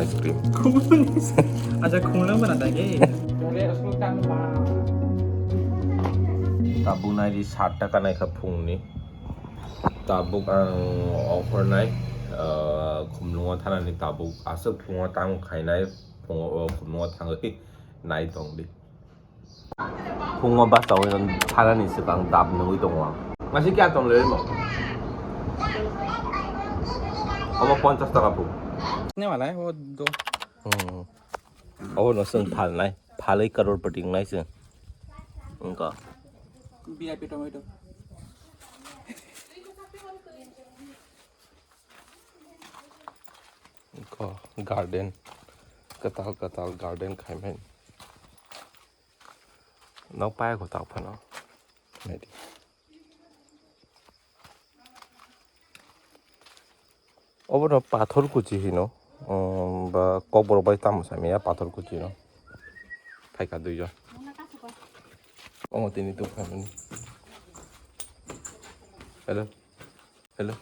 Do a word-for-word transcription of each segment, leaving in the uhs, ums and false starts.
Ice cream. Acha khumlwng bana da ge. Tabuk nai di sat taka nai kha phungni. Tabuk ang offer nai, ah, khumlwngo thanani tabuk aswk phungo tamo khainai phungo, oh, khumlwngo thangwi nai tong di. Phungo basta oi thanani swkang dap nungwi tongo ang. Masi kya tong le mo? Omo ponchash taka phung. Ne wala hai, wo do. Hmm. Obo no chwng phalnai, phalwi crorepati wngnai chwng. Wngkha. V I P tomato. Wngkha garden, kwtal kwtal garden khaimani. Nok paya kwtal phano. Naidi. Obono pathor kuchi hino, um, ba kokborok bai tamo samya pathor kuchi no. Phaikha duijon. Omo tini tuk phaimani. Hello. Hello.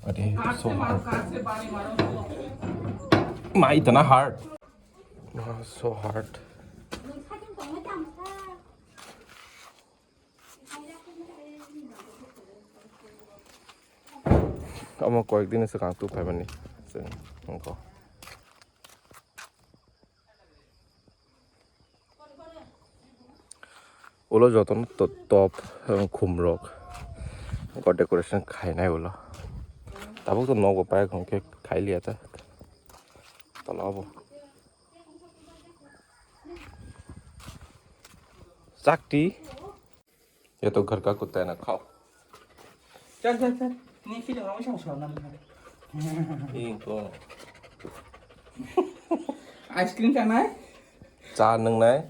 अरे, so hard. माँ, इतना hard. माँ, so hard. Omo koyek din swkang tuk phaimani. Chwng wngkha. Ulo jotono to-, top, um, khumrok. Go decoration khainai ulo. Tabuk to nogo pai hwnkhe khailiya ta. Tola obo. Chakti. Ye to ghar ka kutta hai na, khao. Chal, chal, chal. Ni film ang isang song nam. Ingko. Ice cream chanai? Cha nungnai?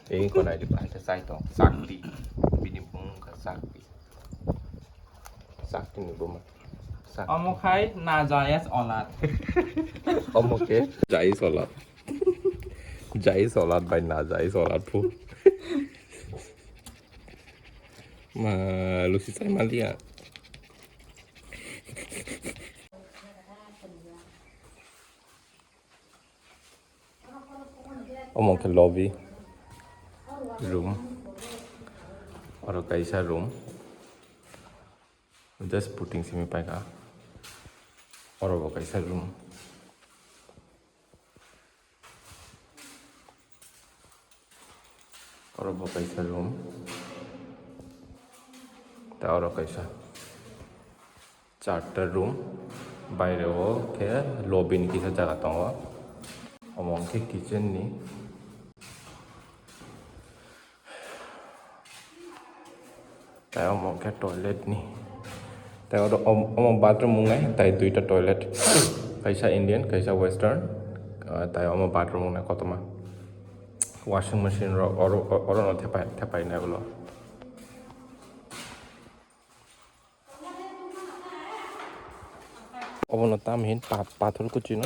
Ingko nai di bahai sa sai to. Sakti. Bini bung ka sakti. Sakti ni buma. Sakti. Omo khai na jayas olad. Omo ke jayas olad. Jayas olad bai na jayas olad phu. Ma lusi sai malia. Omo khe lobby room. Oro kaisa room. Just puting simi paikha. Oro bo kaisa room. Oro bo kaisa room. Ta oro kaisa. Charta room, baire o khe lobby ni kisa jaga tongo. Omo hwnkhe kitchen ni. Tai omo hwnkhe toilet ni. Tai oro om-, omo bathroom wngnai, tai duita toilet. Kaisa Indian, kaisa Western. Ah, tai omo bathroom wngnai kotorma. Washing machine rok oro, oro no thepai, thepai nai ulo. Obono tam hin pa-, pathor kuchino.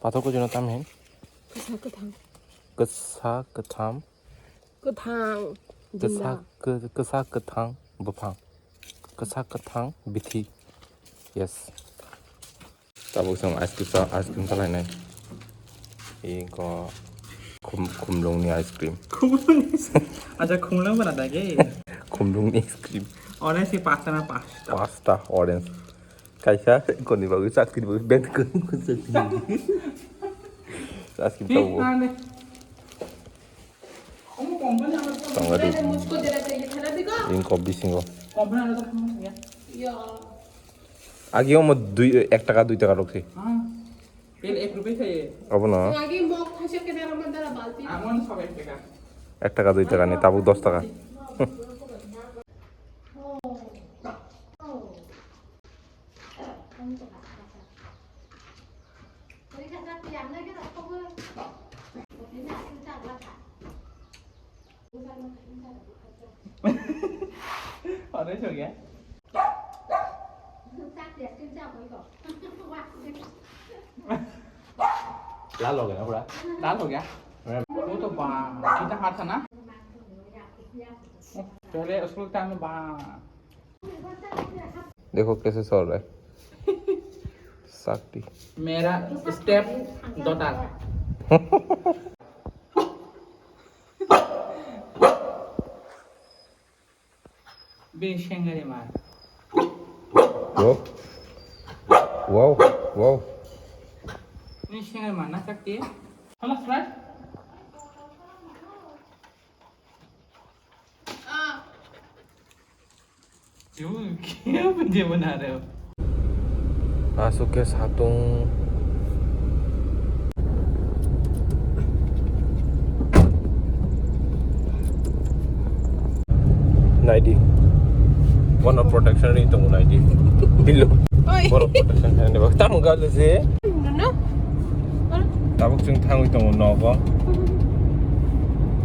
Pathor kuchino tam hin. Kwsa kwthang. Kwsa kwtham. Kwthang. Kwsa jinda. Kw-, kwsa kwthang buphang. Kwsa kwthang bithi. Yes. Tabuk chwng ice cream cha-, ice cream chalainai. Iko khum-, khumlungni ice cream. Khumlungni ice cream. Acha khumlung bana da ge. Khumlungni ice cream. Ore si pasta na pasta. Pasta, orange. Kaisa koni bagwi chakti bagwi band koni bagwi chakti bagwi. Ice cream. Hi, chabo. Nane. Tangari. Ingko bisingo. Agi omo dui, ek taka, dui taka rok se. Obo no. Ek taka, dui taka ni, tabuk dos taka. Ore sogya. लाल हो गया ना पूरा? लाल हो गया। वो तो बा, कितना हाथ था ना? पहले उसको टाइम में बा। देखो कैसे सड़ रहा है। शक्ति। मेरा step daughter. Bini sengari ma. Wow. Wow, wow. Bini sengari ma na sakti. Hala flat. Aswk khe satung. Naidi. Bono protection ri tongo naidi. Bilo. Oi. Bono protection khainani bagwi. Tamo galo se. No, no. Tabuk chwng thangwi tongo nogo.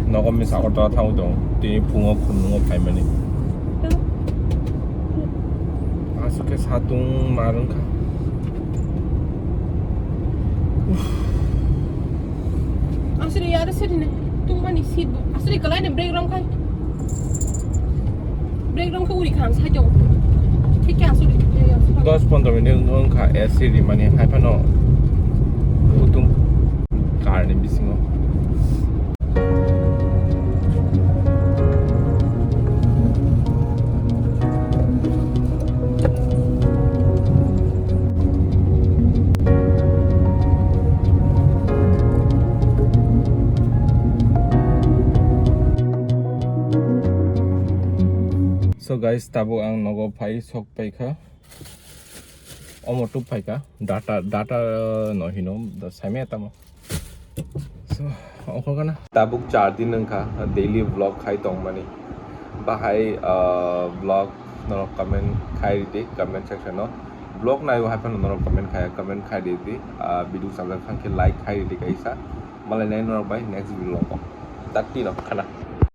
Nogo misa Agartala thangwi tongo. Tini phungo khunungo phaimani. Aswk khe satung mar wngkha. Aswk ya, ada sini nih. Tungmani seat bo. Aswk kalai nih brake rong khai. Brake rong khe uri khang sai jong. Thik khe aswk. Dos pondro minute wngkha A C rimani hai phano kutung car ni bisingo. So guys, tabuk ang nogo phai sok paikha. Omo tub phaikha, data, data no hino, da saimaya tamo. So, ongkha na. Tabuk char din wngkha, daily vlog khai tongmani. Bahai, ah, vlog norok comment khai ridi, comment section o. Vlog naiwi hai phano norok comment khai, comment khai ridi. Ah, video chajak thangkhe like khai ridi kaisa. Malai nai norok bai next vlog o. Takti no khana.